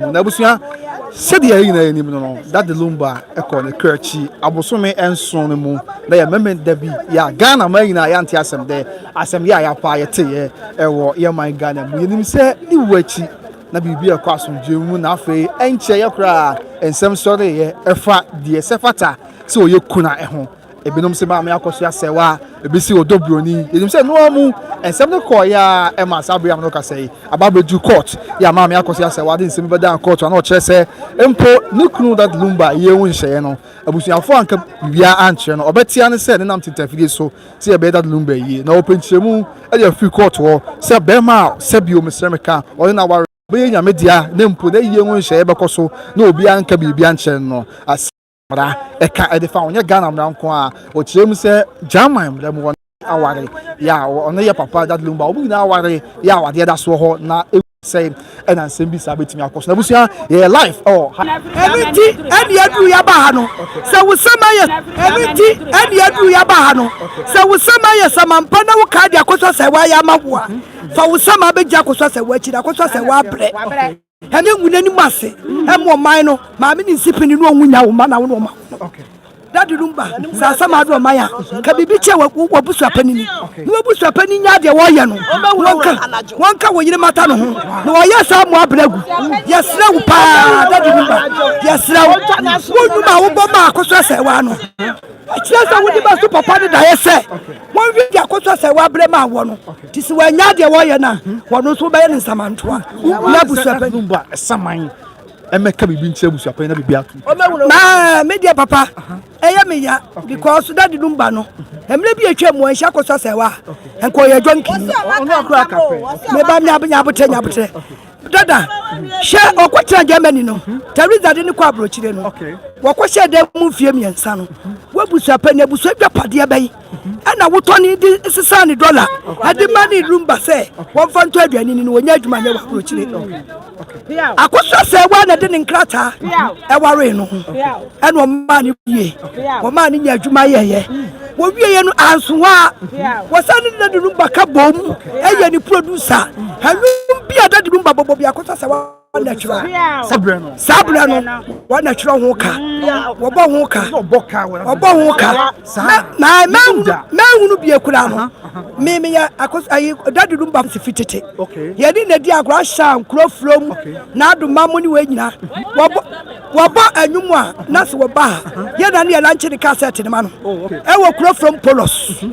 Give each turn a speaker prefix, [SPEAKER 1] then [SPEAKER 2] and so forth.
[SPEAKER 1] Mu. Na abusua, sɛdeɛ yɛn nyinaa yɛnim no no, Daddy Lumba kɔɔ ne kra akyi abosome nson no mu na yɛ Memenda bi yɛ a Ghana man nyinaa yɛante asɛm dɛ, asɛm yɛ a yɛapa a yɛteeɛ wɔ yɛn man Ghana mu. Yɛnim sɛ ne wu akyi na biribi rekɔ asomdwoeɛ mu na afei ɛnkyɛeɛ koraa nsɛm sɔreeɛ ɛfa deɛ sɛ fata sɛ ɔyɛ kuna ho. Ebinom se Maame Akosua Sɛwa, ebi se Odo Broni. Yɛnim sɛ ɛno ara mu nsɛm no kɔeɛ ara ɛma saa bere a me ne wo kasa yi aba abɛduru court. Yɛ a Maame Akosua Sɛwa de nsɛm bi bɛdaa court a na ɔkyerɛ sɛ mpo ne kunu Dad Lumba yɛ ho nhyehyɛeɛ no, abusuafoɔ anka biribiara ankyerɛ no. Ɔbɛtea ne sɛ ne nam tentafidie so sɛ yɛbɛyɛ Dad Lumba yie. Na ɔpɛ nkyerɛmu de afiri court hɔ sɛ barima a sɛbio mesrɛ meka ɔne no aware bɛyɛ Nyame dea na mpo n'ayie ho nhyehyɛeɛ bɛkɔ so na obiara nka biribi ankyerɛ no no. Mmara ɛka ɛde fa ho nyɛ Ghana mmara nko a ɔkyerɛ mu sɛ German mmara mu wɔn aware yɛ a ɔno yɛ papa Daddy Lumba wɔn nyinaa aware yɛ a awadeɛ da soɔ hɔ na ewu sɛ ɛna nsɛm bi saa bɛtumi akɔ so na abusua yɛyɛ live ɛwɔ ha.
[SPEAKER 2] Ɛno nti ɛne aduru yaba ha no sɛ wo sɛm ayɛ ɛno nti ɛne aduru yaba ha no sɛ wo sɛm ayɛ samampa na wo kaa de akɔsɔ sɛ wayɛ ama wo a fa wo sɛm abɛgya akɔsɔ sɛ wakyi na akɔsɔ sɛ wabrɛ Ɛne ngu n'anim ase ɛma ɔman no maame ne nsipini no ɔnwu nya wo mma na wo ne ɔma wo no dade no ba sɛ asɛm ade ɔman a ka biribi kyɛ w'abusua panini na w'abusua panini nya adeɛ wɔyɛ no wɔnka wɔnka wo yere mata no ho na wɔyɛ saa mmoa abrɛ agu yɛsrɛ wo paa dade no ba yɛsrɛ wo wo nnwuma a wobɔ ma akosɔ sɛ wa no ɛkyerɛ sɛ wode bɛso papa no daeɛ sɛ wɔnhwɛ de akosɔ sɛ wabrɛ ma wɔ no Nti sɛ wɔanya deɛ wɔyɛ no a, wɔn nso wobɛyɛ no nsamantoa na abusuapanyin.
[SPEAKER 1] Bɔ a saman ɛmɛka biribi nkyerɛ abusuapanyin na biribi ato.
[SPEAKER 2] Maa me deɛ papa ɛyɛ me ya because dadi no ba no mmerɛ bi atwa mu ɛnhyɛ akɔsɔ sɛ wa nka ɔyɛ dɔnkini. Meba nyabotrɛ nyabotrɛ dada hwɛ ɔkɔtena Germany no Teresa de ne kɔ aburokyire no wɔkɔhyɛ dan mu mfie mmiɛnsa no wabusuapanyin abusua dwapadeɛ bɛyi. ɛna wotɔ ne de sesaa ne dɔla ɛde ma ne lumba sɛ wɔmfa ntɔ aduane ni no wɔnyɛ adwuma nyɛ wɔ aburokyire akosua sɛ wa na de ne nkrataa ɛwaree no ho ɛna ɔmaa ne wie ɔmaa ne nya adwuma yɛyɛ wɔwieɛ no anso hɔ a wɔsan ne dade lumba ka bom ɛyɛ ne producer ɛnwom bi a dade lumba bɔbɔ bi akosua sɛ wa wɔn twerɛ saa berɛ no wɔn na twerɛ ho ka wɔbɔ ho ka wɔbɔ ho ka na mɛhunu bie kura no me meyɛ akos ayi dadi dum ba fi tete yɛde na di agorɔ ahyɛ nkuro furo mu na adoma mu ne wɔn nyinaa wɔbɔ wɔbɔ anwum a na sɛ wɔba ha yɛ na ne yɛ lankye ne kasɛt ne ma no ɛwɔ kuro from polos.